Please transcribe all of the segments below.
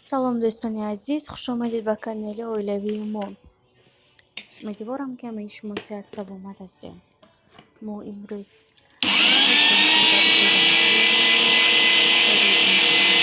Салом, дӯстони азиз, хушомадед ба канали оилавии мо. Умедворам, ки ҳамаи шумо сиҳат саломат ҳастем. Мо имрӯз хостем, ки дар барои зимистон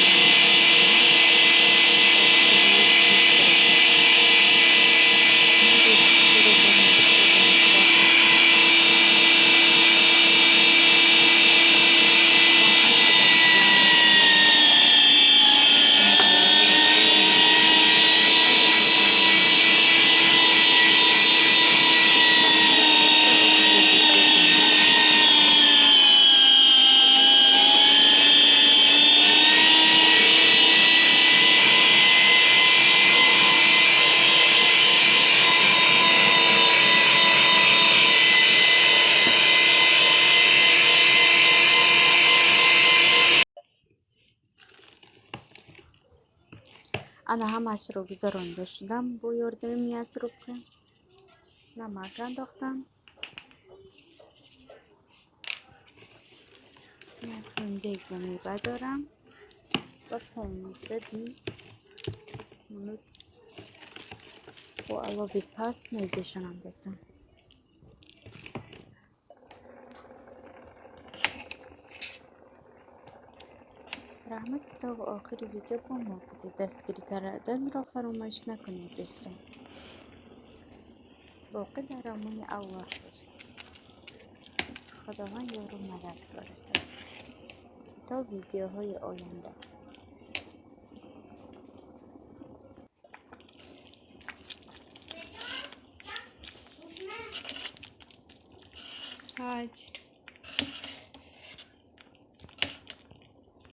ана ҳамаашро гузаронда шудам бо ёрдами мясорубка. Намак андохтам. Акнун дегро мебардорам ва 15-20 минут бо алови паст меҷӯшонам, дӯстон. Раҳмат, ки то охири видео бо мо будед. Дастгирӣ карданро фаромӯш накунед, дӯстон. Боқӣ дар амони Аллоҳ бошед. Худованд ёру мададгоратон. То видеоҳои оянда. Ҳозир.